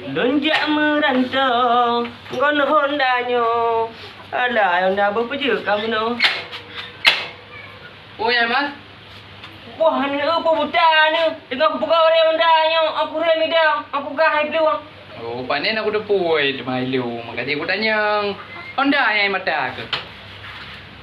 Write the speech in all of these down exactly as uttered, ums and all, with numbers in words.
Lôn jak meurantau ngon Honda nyoe. Alah, Honda beupeujeuet ka meunoe. Oi, Aiman. Wah, aneuk peue buta nyoe. Teungoh kupeugah ureueng Honda nyoe, aku rem idang, aku gah hai plueng. Oh, panen aku teupui teuma ilung. Maka jih kutanyong, Honda nyang mata keuh?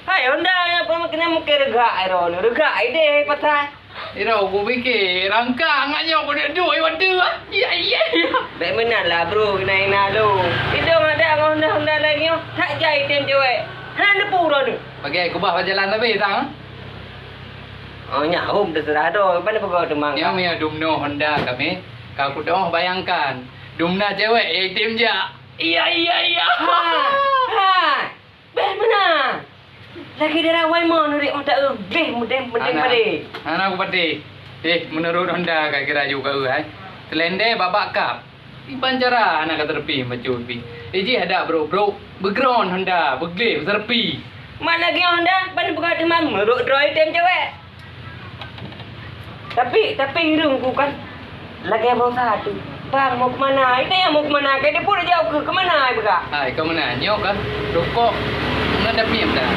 Hai, Honda nyang peue keuneuk mungken reugak ai droeneuh. Reugak ideh pasai. Iro, kupike rangka ngat nyoe keuneuk duek i wateue, ah. Ya, ya, ya. Bèk meunan lah, bro, keunan na lôn. Idong adak ngon Honda-Honda lagèe nyoe, that jai tem cewek. Hana neupeu droeneuh. Pakai kubah bak jalan tapi, tang. Oh, nyak hom teuseurah do, ban peugah teuma. Nyoe, nyoe dumnoe Honda kami. Ka kudoh bayangkan. Dumna cewek, eh, tem jak. Iya, iya, iya. Ha, ha. Bèk meunan. Lagèe dara wai mon rek mata eu gleh mudeng mudeng Hana. Padé. Hana kupatéh. Eh, meunurot Honda ka kira ju ka eu hai. Teulendeh babak kap. Iban cara hana ka teureupi bacut pi. Iji adak brok-brok, beugron Honda, beugleh, beuseureupi. Mak lagèe Honda, ban buka teuma meurok droe tem cewek. Tapi, tapi hireuen ku kan lagèe beurusaha tu. Bang, mau ke mana? Ini yang mau ke mana? Kayak dia pun jauh ke, ke mana, Bang? Hai, ke mana? Nyoe kan rukok ngon dapim dah.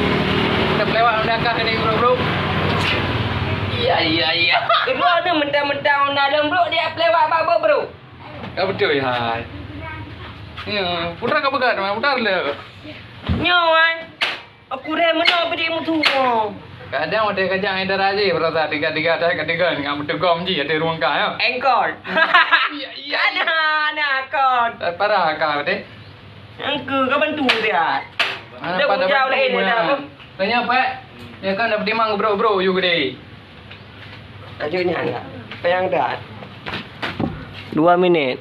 Kita pelewat belakang ni, bro, bro. Iya, iya, iya. Kedua tu mentang-mentang Honda dalam, bro, dia pelewat bak, bro, bro. Ya, betul, ya. Ya, putar ke pegat, putar le. Nyoe, ai. Aku deh meunoe beudik mutu. Kadang watèe kajang ai dara jih, berasa tiga-tiga dah ketegon ngon meuteugom jih ada ruang ka, ya. Engkol. Iya, iya. Ana, ana akon. Eh, parah ka deh. Engke ka bantu dia. Mana dah pada kujau bantu lain dah. Tanya, Pak. Ya kan, dah pedimang bro-bro, you gede. Lanjutnya, enggak. Payang dah. Dua minit.